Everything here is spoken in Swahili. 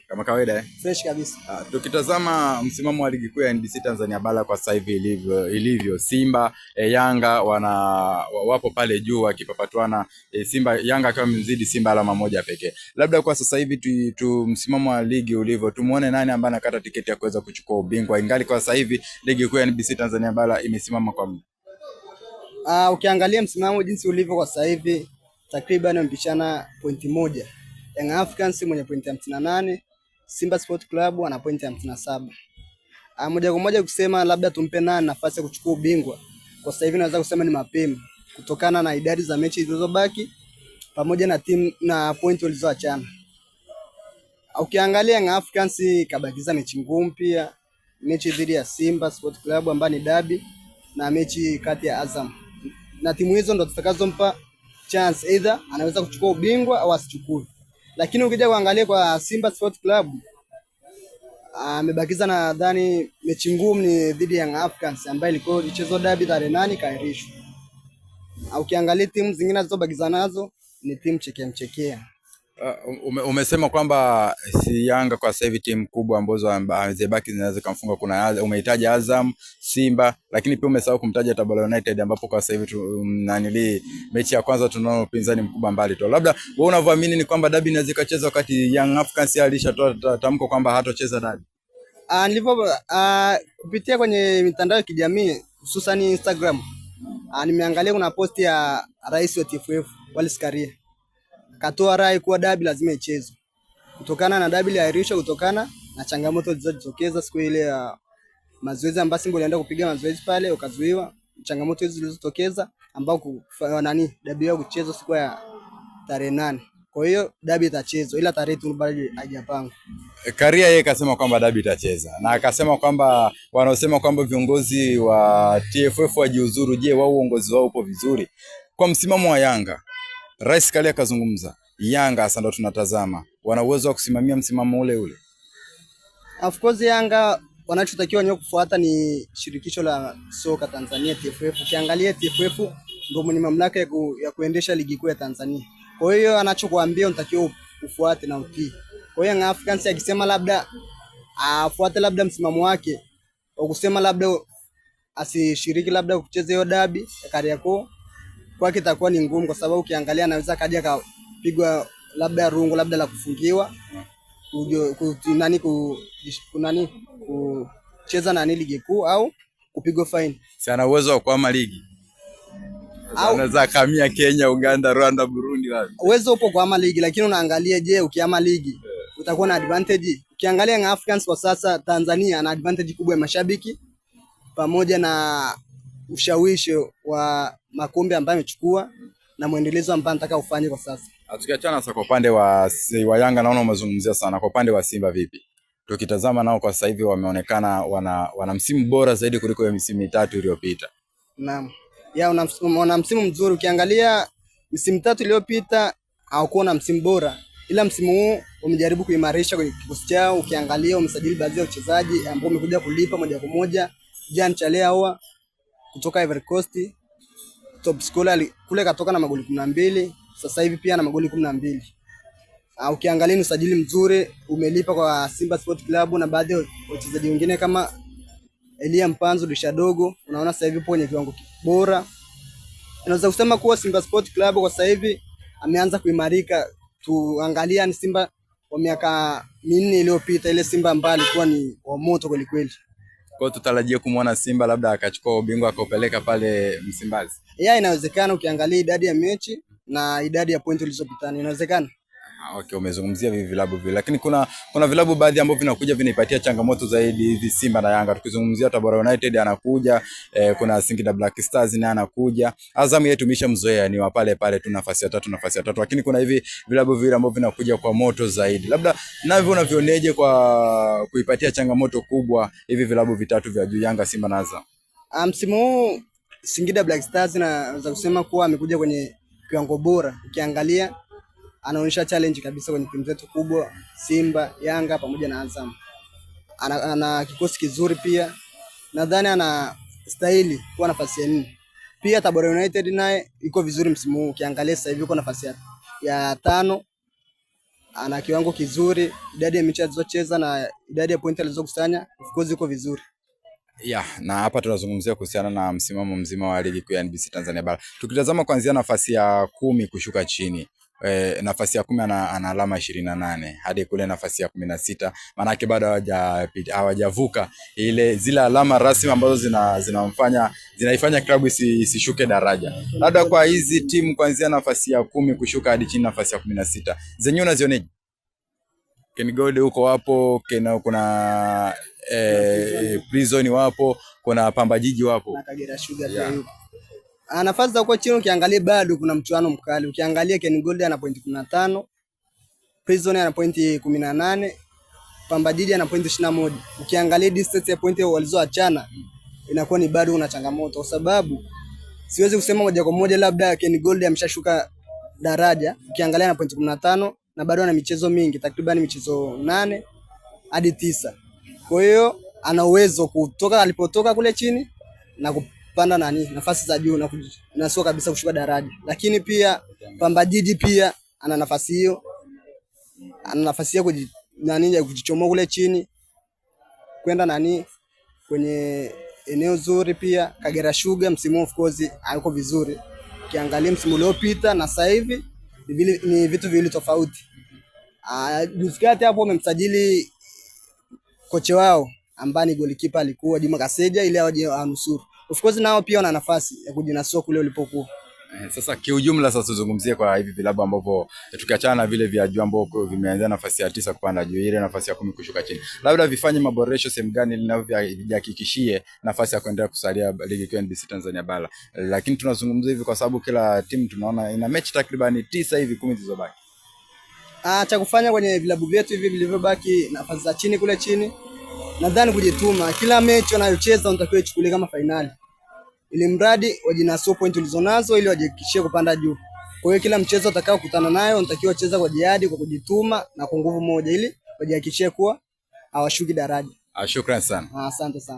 Kama kawaida eh? Fresh kabisa. Tukitazama msimamo wa ligi kuu ya NBC Tanzania bara kwa sasa hivi ilivyo Simba Yanga wapo pale juu wakipapatuana, Simba Yanga akiwa amemzidi Simba alama moja pekee. Labda kwa sasa hivi tu msimamo wa ligi ulivyo, tumuone nani ambaye anakata tiketi ya kuweza kuchukua ubingwa, ingali kwa sasa hivi ligi kuu ya NBC Tanzania bara imesimama kwa muda. Ukiangalia msimamo jinsi ulivyo kwa sasa hivi takriban wamepishana pointi moja. Young Africans mwenye pointi 58, Simba Sport Club ana pointi 57. Moja kwa moja kusema labda tumpe nani nafasi ya kuchukua ubingwa kwa sasa hivi naweza kusema ni mapema kutokana na idadi za mechi zilizobaki pamoja na timu na pointi walizoachana. Ukiangalia Young Africans kabakiza mechi ngumu pia, mechi dhidi ya Simba Sport Club ambayo ni dabi na mechi kati ya Azam, na timu hizo ndo zitakazompa chance either anaweza kuchukua ubingwa au asichukue. Lakini ukija kuangalia kwa Simba Sport Club amebakiza nadhani mechi ngumu ni dhidi ya Young Africans ambayo ilikuwa ilichezwa dabi tarehe 8 ikaahirishwa. Ukiangalia timu zingine alizobakiza nazo ni timu chekea mchekea. Umesema kwamba si Yanga kwa sasa hivi timu kubwa ambazo zimebaki zinaweza kumfunga. Kuna umehitaji Azam, Simba, lakini pia umesahau kumtaja Tabora United ambapo kwa sasa hivi nanili mechi ya kwanza tunaona upinzani mkubwa mbali tu. Labda wewe unavyoamini ni kwamba dabi inaweza ikachezwa wakati Young Africans alishatoa tamko kwamba hatocheza dabi? Nilivyo kupitia kwenye mitandao ya kijamii hususan Instagram, nimeangalia kuna posti ya rais wa TFF Wallace Karia katoa rai kuwa dabi lazima ichezwe kutokana na dabi iliahirishwa kutokana na changamoto zilizojitokeza siku ile ya mazoezi ambayo Simba ilienda kupiga mazoezi pale ukazuiwa, changamoto hizo zilizotokeza ambao nani dabi yao kuchezwa siku ya tarehe 8. Kwa hiyo dabi itachezwa ila tarehe tu bado haijapangwa. Karia yeye kasema kwamba dabi itacheza na akasema kwamba wanaosema kwamba viongozi wa TFF wajiuzuru, je, wao uongozi wao upo vizuri? Kwa msimamo wa Yanga, Rais Karia kazungumza, Yanga sasa ndo tunatazama wana uwezo wa kusimamia msimamo ule ule. Of course Yanga wanachotakiwa wenyewe kufuata ni shirikisho la soka Tanzania TFF. Ukiangalia TFF ndio mwenye mamlaka ya kuendesha ligi kuu ya Tanzania. Kwa hiyo anachokuambia unatakiwa ufuate na utii. Kwa hiyo Young Africans akisema labda afuate labda msimamo wake wa kusema labda asishiriki labda kucheza hiyo dabi ya Kariakoo, kwake itakuwa ni ngumu, kwa sababu ukiangalia anaweza kaja akapigwa labda rungu labda la kufungiwa kucheza nani ligi kuu au kupigwa fine. Si ana uwezo wa kuhama ligi? Anaweza kamia Kenya, Uganda, Rwanda, Burundi wapi? Uwezo upo kuhama ligi, lakini unaangalia, je, ukihama ligi utakuwa na advantage? Ukiangalia Young Africans kwa sasa Tanzania ana advantage kubwa ya mashabiki pamoja na ushawishi wa makombe ambayo amechukua na mwendelezo ambao anataka ufanye kwa sasa. Tukiachana sasa kwa upande wa Yanga, naona umezungumzia sana. Kwa upande wa Simba vipi? Tukitazama nao kwa sasa hivi wameonekana wana msimu bora zaidi kuliko ya misimu mitatu iliyopita. Naam. Ya una msimu mzuri. Ukiangalia misimu mitatu iliyopita hawakuwa na msimu bora, ila msimu huu wamejaribu kuimarisha kwenye kikosi chao. Ukiangalia wamesajili baadhi ya wachezaji ambao wamekuja kulipa moja kwa moja. Jean Chalea kutoka Ivory Coast, top scorer kule katoka na magoli 12, sasa hivi pia na magoli 12. Ukiangalia ni usajili mzuri umelipa kwa Simba Sport Club na baadhi ya wachezaji wengine kama Elia Mpanzu, Disha Dogo, unaona sasa hivi yupo kwenye kiwango bora. Unaweza kusema kuwa Simba Sport Club kwa sasa hivi ameanza kuimarika. Tuangalia ni Simba wa miaka 4 iliyopita, ile Simba ambayo alikuwa ni wa moto kweli kweli. Kwa hiyo tutarajie kumuona Simba labda akachukua ubingwa akaupeleka pale Msimbazi. Yeah, inawezekana ukiangalia idadi ya mechi na idadi ya pointi ulizopitana inawezekana. Okay, umezungumzia hivi vilabu vile, lakini kuna vilabu baadhi ambavyo vinakuja vinaipatia changamoto zaidi hivi Simba na Yanga. Tukizungumzia Tabora United anakuja, kuna Singida Black Stars naye anakuja. Azam yetu tumeshamzoea ni wa pale pale tu, nafasi ya tatu, nafasi ya tatu, lakini kuna hivi vilabu vile ambavyo vinakuja kwa moto zaidi. Labda navyo unavioneje kwa kuipatia changamoto kubwa hivi vilabu vitatu vya juu, Yanga, Simba na Azam? Msimu huu Singida Black Stars naweza kusema kuwa amekuja kwenye kiwango bora. Ukiangalia anaonyesha challenge kabisa kwenye timu zetu kubwa Simba, Yanga pamoja na Azam. Ana kikosi kizuri pia. Nadhani ana stahili kuwa nafasi ya 4. Pia Tabora United naye iko vizuri msimu huu. Ukiangalia sasa hivi yuko nafasi ya 5. Ana kiwango kizuri, idadi ya mechi alizocheza na idadi ya pointi alizokusanya of course iko vizuri. Ya, na hapa tunazungumzia kuhusiana na msimamo mzima wa ligi kuu ya NBC Tanzania Bara. Tukitazama kuanzia nafasi ya 10 kushuka chini, nafasi ya 10 ana alama 28 hadi kule nafasi ya 16, maanake bado hawajavuka ile zile alama rasmi ambazo zinaifanya klabu isishuke daraja. Labda kwa hizi timu kuanzia nafasi ya 10 kushuka hadi chini nafasi ya 16, zenyewe unazioneje? Ken Gold huko wapo, kuna Prison wapo, kuna Pamba Jiji wapo. Na Kagera Sugar pia yupo. Nafasi za huko chini ukiangalia bado kuna mchuano mkali. Ukiangalia Ken Gold ana pointi 15, Prison ana pointi 18, Pamba Jiji ana pointi 21. Ukiangalia distance ya pointi walizoachana inakuwa ni bado una changamoto, kwa sababu siwezi kusema moja kwa moja labda Ken Gold ameshashuka daraja. Ukiangalia ana pointi 15 na bado ana michezo mingi, takriban michezo 8 hadi 9. Kwa hiyo ana uwezo kutoka alipotoka kule chini na kupanda nafasi za juu na sio kabisa kushuka daraja. Lakini pia Pamba Jiji pia ana nafasi hiyo, ana nafasi ya kujichomoa kule chini kwenda kwenye eneo zuri. Pia Kagera Sugar msimu of course hayuko vizuri. Ukiangalia msimu uliopita na sasa hivi ni vitu viwili tofauti. Juzi kati hapo wamemsajili kocha wao ambaye ni goalkeeper alikuwa Juma Kaseja ili aje anusuru. Of course nao pia wana nafasi ya kujinasua kule ulipokuwa. Sasa kiujumla, sasa tuzungumzie kwa hivi vilabu ambavyo tukiachana na vile vya juu ambavyo vimeanza nafasi ya 9 kupanda juu, ile nafasi ya 10 kushuka chini, labda vifanye maboresho sehemu gani linavyohakikishie nafasi ya kuendelea kusalia ligi kuu NBC Tanzania Bara. Lakini tunazungumzia hivi kwa sababu kila timu tunaona ina mechi takriban 9 hivi 10 zilizobaki. Cha kufanya kwenye vilabu vyetu hivi vilivyobaki nafasi za chini kule chini, nadhani kujituma. Kila mechi wanayocheza wanatakiwa ichukulie kama finali, ili mradi wajinasue point ulizonazo ili wajihakikishie kupanda juu. Kwa hiyo kila mchezo utakao kutana nayo unatakiwa cheza kwa jihadi, kwa kujituma na kwa nguvu moja ili wajihakikishie kuwa hawashuki daraja. Shukrani sana. Asante sana.